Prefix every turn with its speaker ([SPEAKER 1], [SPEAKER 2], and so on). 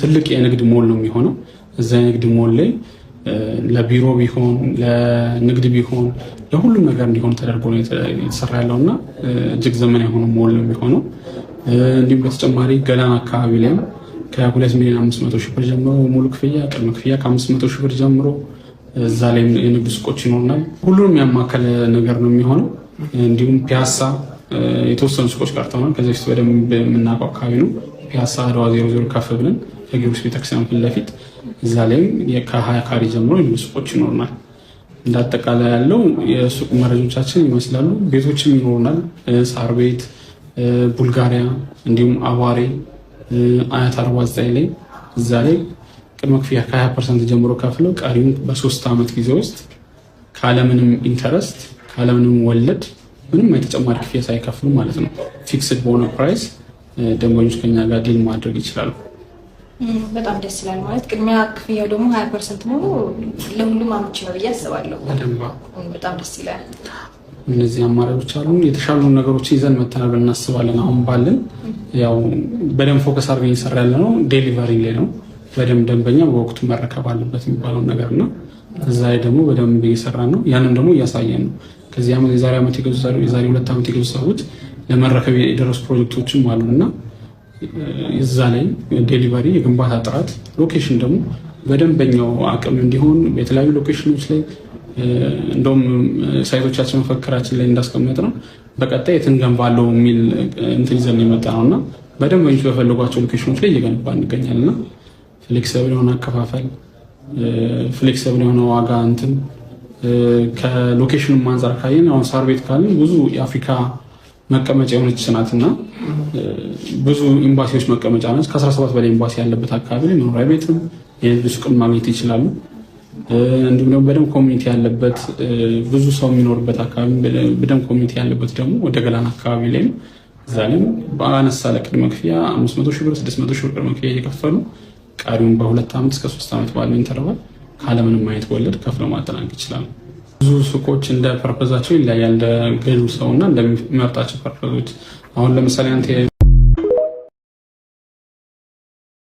[SPEAKER 1] ትልቅ የንግድ ሞል ነው የሚሆነው። እዛ የንግድ ሞል ላይ ለቢሮ ቢሆን፣ ለንግድ ቢሆን፣ ለሁሉም ነገር እንዲሆን ተደርጎ ነው የተሰራ ያለው እና እጅግ ዘመናዊ የሆነ ሞል ነው የሚሆነው። እንዲሁም በተጨማሪ ገላን አካባቢ ላይም ከ2,500,000 ብር ጀምሮ ሙሉ ክፍያ፣ ቅድመ ክፍያ ከ500 ሺህ ብር ጀምሮ እዛ ላይ የንግድ ሱቆች ይኖርናል። ሁሉንም ያማከለ ነገር ነው የሚሆነው። እንዲሁም ፒያሳ የተወሰኑ ሱቆች ቀርተውናል። ከዚህ በፊት በደንብ የምናውቀው አካባቢ ነው። ፒያሳ አድዋ 00 ከፍ ብለን ከጊዮርጊስ ቤተክርስቲያን ፊት ለፊት እዛ ላይም ከ20 ካሬ ጀምሮ የንግድ ሱቆች ይኖርናል። እንዳጠቃላይ ያለው የሱቅ መረጃዎቻችን ይመስላሉ። ቤቶችም ይኖሩናል። ሳር ቤት፣ ቡልጋሪያ፣ እንዲሁም አዋሬ አያት 49 ላይ እዛ ላይ ቅድመ ክፍያ ከ20% ጀምሮ ከፍለው ቀሪውን በ3 ዓመት ጊዜ ውስጥ ካለምንም interest፣ ካለምንም ወለድ፣ ምንም የተጨማሪ ክፍያ ሳይከፍሉ ማለት ነው፣ fixed በሆነ price ደንበኞች ከኛ ጋር deal ማድረግ ይችላሉ።
[SPEAKER 2] በጣም ደስ ይላል። ማለት ቅድሚያ ክፍያው ደግሞ 20% መሆኑ ለሁሉም አመቺ ነው ብዬ አስባለሁ። በጣም ደስ ይላል።
[SPEAKER 1] እነዚህ አማራጮች አሉ። የተሻሉ ነገሮችን ይዘን መተናል ብለን እናስባለን። አሁን ባለን ያው በደንብ focus አድርገን እየሰራ ያለ ነው delivery ላይ ነው። በደንብ ደንበኛ በወቅቱ መረከብ አለበት የሚባለውን ነገር እና እዛ ላይ ደግሞ በደንብ እየሰራ ነው። ያንን ደግሞ እያሳየን ነው። ከዚህ ዓመት፣ የዛሬ ዓመት የገዙ፣ የዛሬ 2 ዓመት የገዙ ሰዎች ለመረከብ የደረሱ ፕሮጀክቶችም አሉ እና እዛ ላይ delivery፣ የግንባታ ጥራት፣ location ደግሞ በደንበኛው አቅም እንዲሆን የተለያዩ location ኖች ላይ እንደውም site ኦቻችን መፈክራችን ላይ እንዳስቀመጥ ነው በቀጣይ የት እንገንባለው የሚል እንትን ይዘን የመጣ ነው እና በደንበኞች በፈለጓቸው location ኖች ላይ እየገነባ እንገኛለን እና flexible የሆነ አከፋፈል፣ flexible የሆነ ዋጋ እንትን ከ location ኑ አንጻር ካየን አሁን ሳር ቤት ካልን ብዙ የአፍሪካ መቀመጫ የሆነች ናት እና ብዙ ኤምባሲዎች መቀመጫ ነች። ከ17 በላይ ኤምባሲ ያለበት አካባቢ ላይ መኖሪያ ቤትም የንግድ ሱቅም ማግኘት ይችላሉ። እንዲሁም ደግሞ በደንብ community ያለበት፣ ብዙ ሰው የሚኖርበት አካባቢ፣ በደንብ community ያለበት ደግሞ ወደ ገላን አካባቢ ላይም እዛ ላይም በአነሳ ለቅድመ ክፍያ 500 ሺህ ብር፣ 600 ሺህ ብር ቅድመ ክፍያ እየከፈሉ ቀሪውን በ2 ዓመት እስከ 3 ዓመት ባለው interval ካለምንም አይነት ወለድ ከፍለው ማጠናቀቅ ይችላሉ። ብዙ ሱቆች እንደ purpose ኣቸው ይለያያል፣ እንደ ገዢው ሰው እና እንደሚመርጣቸው purpose ኦች። አሁን ለምሳሌ አንተ